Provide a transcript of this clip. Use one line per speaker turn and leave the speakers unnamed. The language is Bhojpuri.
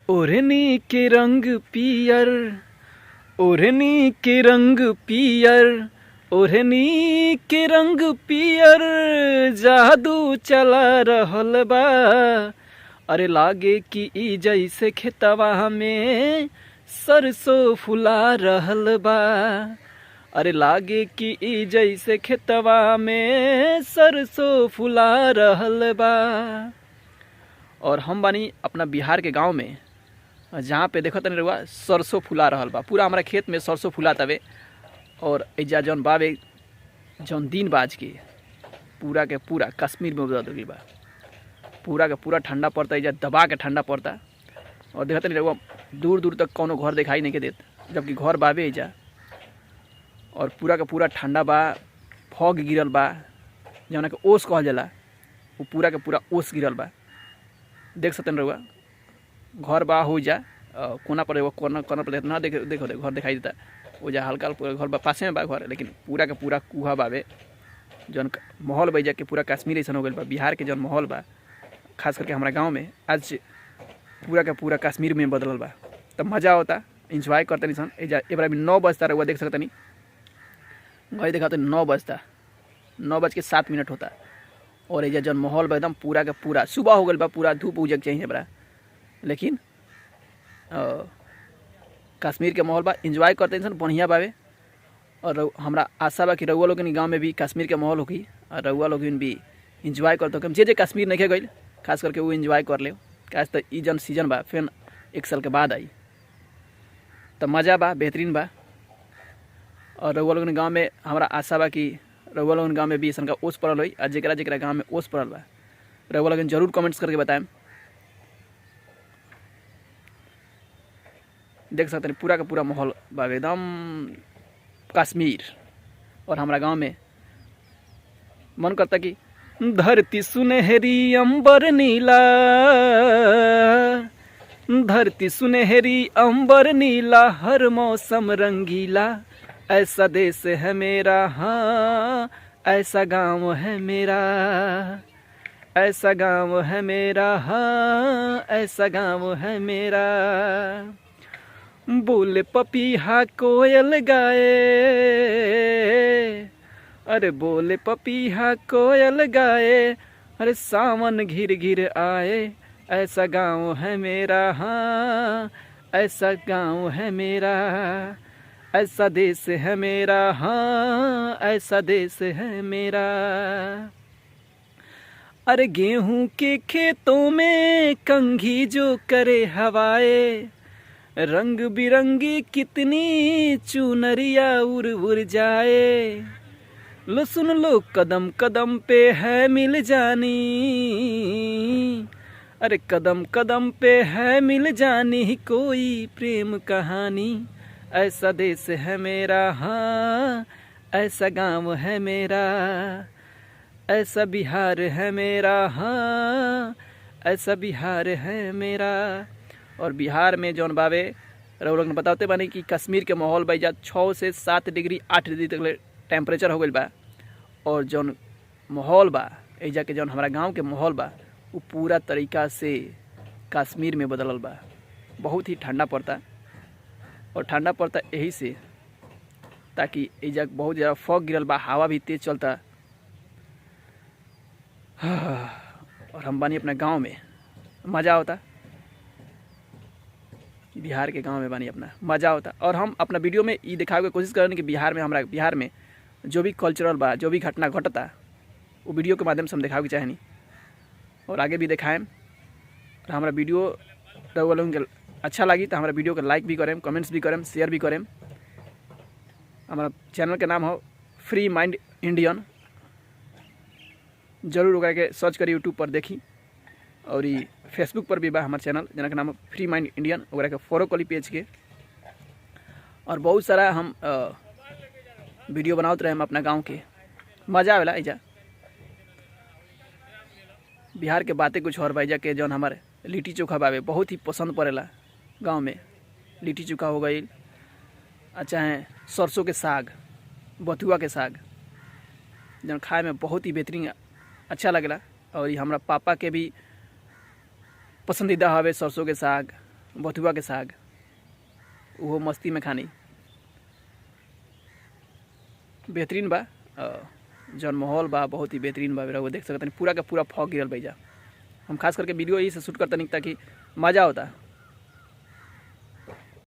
ओढ़नी के रंग पियर, ओढ़नी के रंग पियर, ओढ़नी के रंग पियर, जादू चला रहल बा। अरे लागे कि ई जैसे खेतवा में सरसों फुला रहल बा। अरे लागे कि ई जैसे खेतवा में सरसों फुला रहल बा। और हम बानी अपना बिहार के गांव में, जहाँ पे देखत तनी रउआ सरसों फुला रहल बा। पूरा हमारा खेत में सरसों फुलातावे और एइजा जौन बावे जौन दिन बाज के पूरा के पूरा कश्मीर में बदल गइल बा। पूरा के पूरा ठंडा पड़ता, एइजा दबा के ठंडा पड़ता। और देखत तनी रउआ दूर दूर तक कौनो घर दिखाई नहीं के देत, जबकि घर बावे एइजा। और पूरा के पूरा ठंडा बा, फॉग गिरल बा, जौना के ओस कहल जाला, वो पूरा के पूरा ओस गिरल बा। देख सकते रउआ घर बा हो जा कोना पर एगो कोना कोना पर ना देख देखो देखो घर दिखाई देता। वो जा हल्का हल्का घर बा, पासे में बा घर, लेकिन पूरा के पूरा कुहा बावे। जौन माहौल बा के पूरा कश्मीर ऐसा हो गइल बा। बिहार के जौन माहौल बा, खास करके हमारा गांव में आज पूरा के पूरा कश्मीर में बदलल बा। तब मजा होता, इंजॉय करते निसन। एजा एबरा भी 9 बजता रउआ देख सकतनी, घड़ी देखा तो 9 बजता, 9:07 होता। और एजा जौन माहौल बा एकदम पूरा के पूरा सुबह हो गइल बा, पूरा धूप उजक चाहिए बड़ा, लेकिन कश्मीर के माहौल बा, एंजॉय करते इंसान बढ़िया बावे। और हमरा आशा बा कि रउआ लोगन गांव में भी कश्मीर के माहौल होखी और रउआ लोगन भी एंजॉय करते होखी। जे जे कश्मीर नहीं गइल खास करके वो एंजॉय कर ले, काहे तो ई जौन सीजन बा फिर 1 साल के बाद आई, तो मज़ा बा, बेहतरीन बा। और रउआ लोगन गाँव में हमरा आशा बा कि रउआ लोगन गाँव में भी ऐसा ओस पड़ल होई। और जेकरा जेकरा गाँव में ओस पड़ल बा रउआ लोगन जरूर कमेंट्स करके बताएम। देख सकते हैं पूरा का पूरा माहौल बा एकदम कश्मीर। और हमारा गांव में मन करता कि धरती सुनहरी अंबर नीला, धरती सुनहरी अंबर नीला, हर मौसम रंगीला, ऐसा देश है मेरा, हाँ ऐसा गांव है मेरा, ऐसा गांव है मेरा, हाँ ऐसा गांव है मेरा। बोले पपीहा कोयल गाए, अरे बोले पपीहा कोयल गाए, अरे सावन घिर घिर आए, ऐसा गांव है मेरा, हाँ ऐसा गांव है मेरा, ऐसा देश है मेरा, हाँ ऐसा देश है मेरा। अरे गेहूं के खेतों में कंघी जो करे हवाए, रंग बिरंगी कितनी चुनरिया उड़ उड़ जाए, लो सुन लो कदम कदम पे है मिल जानी, अरे कदम कदम पे है मिल जानी कोई प्रेम कहानी, ऐसा देश है मेरा, हाँ ऐसा गांव है मेरा, ऐसा बिहार है मेरा, हाँ ऐसा बिहार है मेरा। और बिहार में जौन बावे रउआ लोगन बताते बानी कि कश्मीर के माहौल बा एइजा 6 से 7 डिग्री 8 डिग्री तक टेम्परेचर हो गइल बा। और जौन माहौल बा एइजा के, जौन हमारा गांव के माहौल बा वो पूरा तरीका से कश्मीर में बदलल बा। बहुत ही ठंडा पड़ता और ठंडा पड़ता यही से ताकि एइजा बहुत ज़्यादा फॉग गिरल बा, हवा भी तेज चलता। और हम बानी अपने गांव में, मज़ा होता, बिहार के गांव में बानी अपना मज़ा होता। और हम अपना वीडियो में ये दिखावे के कोशिश करें कि बिहार में, हमारा बिहार में जो भी कल्चरल बा, जो भी घटना घटता, वो वीडियो के माध्यम से हम दिखावे के चाहेनी और आगे भी दिखाएं। और हमारा वीडियो रउआ लोगन के अच्छा लगी तो हमारा वीडियो के लाइक भी करें, कमेंट्स भी करें, शेयर भी करें। हमारा चैनल के नाम हो फ्री माइंड इंडियन, जरूर ओकरा के सर्च करी यूट्यूब पर देखी। और ई फेसबुक पर भी बा हमार चैनल जना के नाम फ्री माइंड इंडियन, ओकरा के फॉलो करी पेज के। और बहुत सारा हम वीडियो बनावत रहे हम अपना गांव के, मज़ा आवेला एइजा। बिहार के बातें कुछ और बा एइजा के जौन हमार लिट्टी चोखा बावे बहुत ही पसंद पड़ेला गाँव में। लिट्टी चोखा हो गई, चाहे सरसों के साग, बथुआ के साग, जौन खाए में बहुत ही बेहतरीन अच्छा लगेला। और ये हमारा पापा के भी पसंदीदा हवे सरसों के साग, बथुआ के साग, उहो मस्ती में खानी। बेहतरीन बा। जौन माहौल बा बहुत ही बेहतरीन बा। रउआ देख सकतनी पूरा का पूरा फॉग गिरल बा एइजा। हम खास करके वीडियो यही से शूट करतनी ताकि मज़ा होता।